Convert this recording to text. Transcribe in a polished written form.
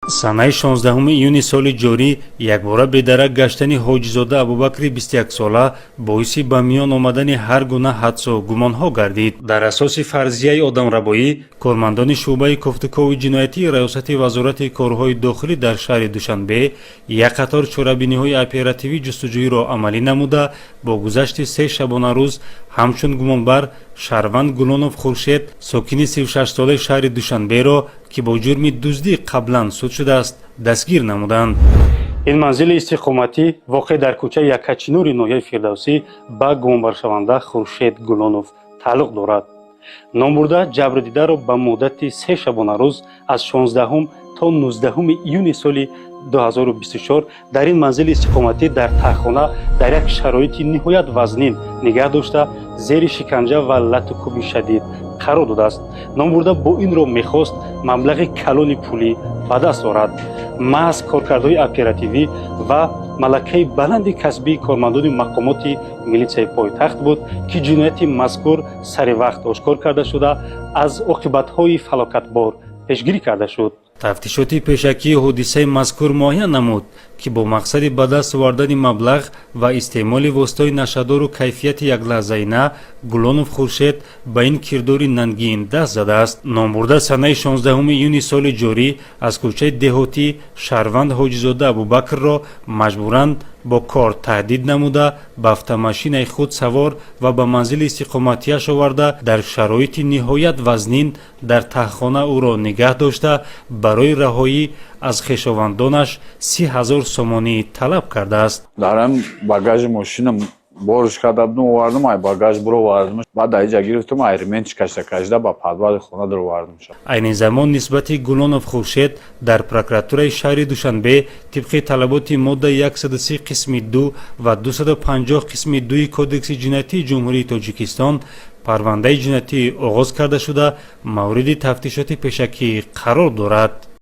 Санаи 16 июни соли ҷорӣ якбора бедарак гаштани Ҳоҷизода Абубакри 21-сола боиси ба миён омадани ҳар гуна ҳадсу гумонҳо гардид. Дар асоси фарзияи одамрабоӣ, кормандони шӯъбаи кофтукови ҷиноятии Раёсати Вазорати корҳои дохилӣ дар шаҳри Душанбе як қатор чорабиниҳои оперативӣ ҷустуҷӯиро амалӣ намуда, бо гузашти 3 шабонарӯз ҳамчун гумонбар шаҳрванд Гулонов Хуршед, сокини 36-солаи шаҳри Душанберо, ки бо ҷурми дуздӣ қаблан суд шудааст, дастгир намуданд. Ин манзили истиқоматӣ, воқеъ дар кӯчаи Яккачинори ноҳияи Фирдавсӣ, ба гумонбаршаванда Хуршед Гулонов тааллуқ дорад. Номбурда ҷабрдидаро ба муддати 3 шабонарӯз аз 16 то 19 июни соли 2024 дар ин манзили истиқоматӣ дар таҳхона дар як шароити ниҳоят вазнин нигаҳ дошта, зери шиканҷа ва латукӯби шадид қарор додааст. Номбурда бо ин роҳ мехост маблағи калони пулӣ ба даст орад. Маҳз коркардҳои оперативӣ ва малакаи баланди касбии кормандони мақомоти милитсияи пойтахт буд, ки ҷинояти мазкур сари вақт ошкор карда шуда, аз оқибатҳои фалокатбор пешгирӣ карда шуд. Тафтишоти пешакии ҳодисаи мазкур муайян намуд, ки бо мақсади ба даст овардани маблағ ва истеъмоли воситаҳои нашъадору кайфияти яклаҳзаина Гулонов Хуршед ба ин кирдори нангин даст задааст. Номбурда санаи 16 июни соли ҷорӣ аз кӯчаи Деҳотӣ шаҳрванд Ҳоҷизода Абубакрро маҷбуран бо кор таҳдид намуда, ба автомошинаи худ савор ва ба манзили истиқоматиаш оварда, дар шароити ниҳоят вазнин дар таҳхона ӯро нигаҳ дошта, барои раҳоӣ аз хешовандонаш 30 000 сомонӣ талаб кардааст. Дар ҳам багажи мошинам борш карда будум, овардум, ай багаж буровардум, баъд аиҷа гирифтум, ай ремень кашта кашида ба подвали хона даровардум. Айни замон нисбати Гулонов Хуршед дар прокуратураи шаҳри Душанбе тибқи талаботи моддаи 130 қисми 2 ва 250 қисми 2 Кодекси ҷиноятии Ҷумҳурии Тоҷикистон парвандаи ҷиноятӣ оғоз карда шуда, мавриди тафтишоти пешакӣ қарор дорад.